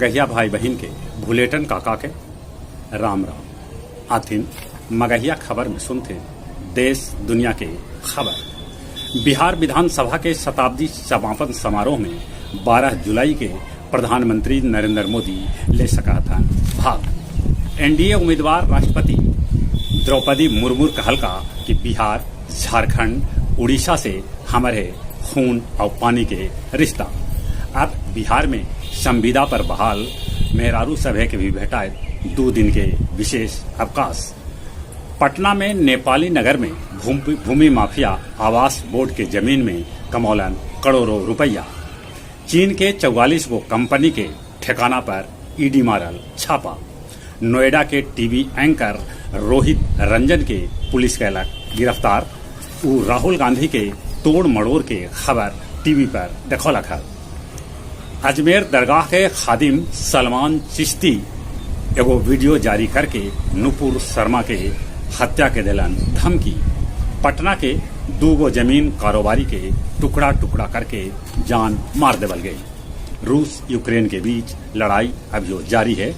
मगहिया भाई बहिन के भुलेटन काका के राम राम। आथिन मगहिया खबर में सुनते देश दुनिया के खबर। बिहार विधानसभा के शताब्दी समापन समारोह में 12 जुलाई के प्रधानमंत्री नरेंद्र मोदी ले सका था भाग। एनडीए उम्मीदवार राष्ट्रपति द्रौपदी मुर्मू कहलका कि बिहार, झारखंड, उड़ीसा से हमारे खून और पानी के रिश्ता। अब बिहार में संविदा पर बहाल मेहरारू सभे के भी भेटाए 2 दिन के विशेष अवकाश। पटना में नेपाली नगर में भूमि माफिया आवास बोर्ड के जमीन में कमौलन करोड़ों रुपया। चीन के 44 गो कंपनी के ठिकाना पर ईडी मारल छापा। नोएडा के टीवी एंकर रोहित रंजन के पुलिस कैलक गिरफ्तार। उ राहुल गांधी के तोड़ मड़ोड़ के खबर टीवी पर देखौलक है। अजमेर दरगाह के खादिम सलमान चिश्ती एगो वीडियो जारी करके नुपुर शर्मा के हत्या के दिलन धमकी। पटना के 2 गो जमीन कारोबारी के टुकड़ा टुकड़ा करके जान मार देवल गई। रूस यूक्रेन के बीच लड़ाई अभी जारी है।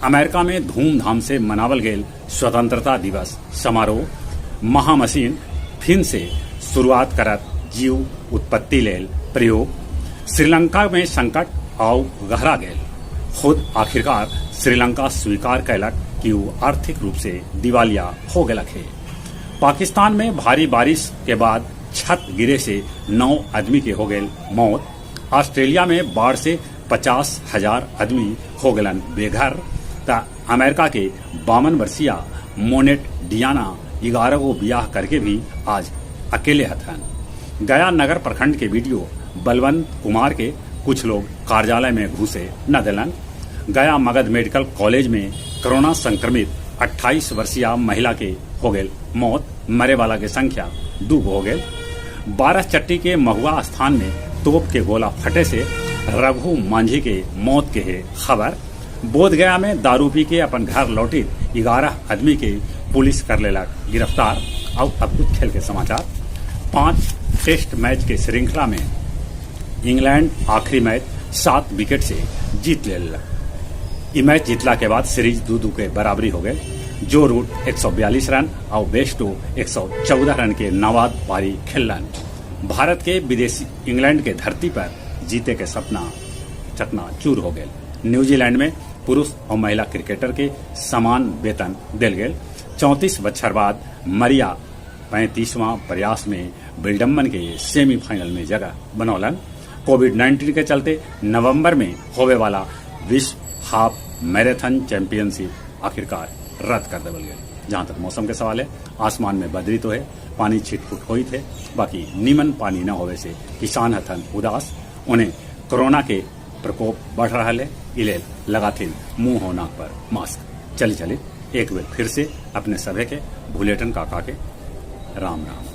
अमेरिका में धूमधाम से मनावल गए स्वतंत्रता दिवस समारोह। महामशीन फिन से शुरुआत करत जीव उत्पत्ति लेल प्रयोग। श्रीलंका में संकट आउ गहरा गए। खुद आखिरकार श्रीलंका स्वीकार कैलक कि वो आर्थिक रूप से दिवालिया हो गलक है। पाकिस्तान में भारी बारिश के बाद छत गिरे से 9 आदमी के हो गए मौत। ऑस्ट्रेलिया में बाढ़ से 50,000 आदमी हो गलन बेघर। त अमेरिका के 52 वर्षीय मोनेट डियाना 11 गो ब्याह करके भी आज अकेले हथन। गया नगर प्रखंड के बीडीओ बलवंत कुमार के कुछ लोग कार्यालय में घुसे न दिलन। गया मगध मेडिकल कॉलेज में कोरोना संक्रमित 28 वर्षीय महिला के हो गए मौत। मरे वाला के संख्या 2 हो गए। 12 चट्टी के महुआ स्थान में तोप के गोला फटे से रघु मांझी के मौत के है खबर। बोधगया में दारू पी के अपन घर लौटी 11 आदमी के पुलिस कर लेलक गिरफ्तार। और अब कुछ खेल के समाचार। 5 टेस्ट मैच के श्रृंखला में इंग्लैंड आखिरी मैच 7 विकेट से जीत ले लेलक। ई मैच जीतला के बाद सीरीज 2-2 के बराबरी हो गए। जो रूट 142 रन और बेस्टो 114 रन के नाबाद पारी खेलन। भारत के विदेशी इंग्लैंड के धरती पर जीते के सपना चकनाचूर हो गए। न्यूजीलैंड में पुरुष और महिला क्रिकेटर के समान वेतन दिल गए। 34 बछर बाद मरिया 35वां प्रयास में विडम्बन के सेमीफाइनल में जगह बनौलन। कोविड-19 के चलते नवंबर में होवे वाला विश्व हाफ मैराथन चैंपियनशिप आखिरकार रद्द कर देवल गया। जहाँ तक मौसम के सवाल है, आसमान में बदरी तो है, पानी छिटफुट हुई थे, बाकी नीमन पानी न होवे से किसान हथन उदास। उन्हें कोरोना के प्रकोप बढ़ रहा है, इले लगाथिन मुंह हो नाक पर मास्क। चली चली एक बार फिर से अपने सभे के भुलेटन काका के राम राम।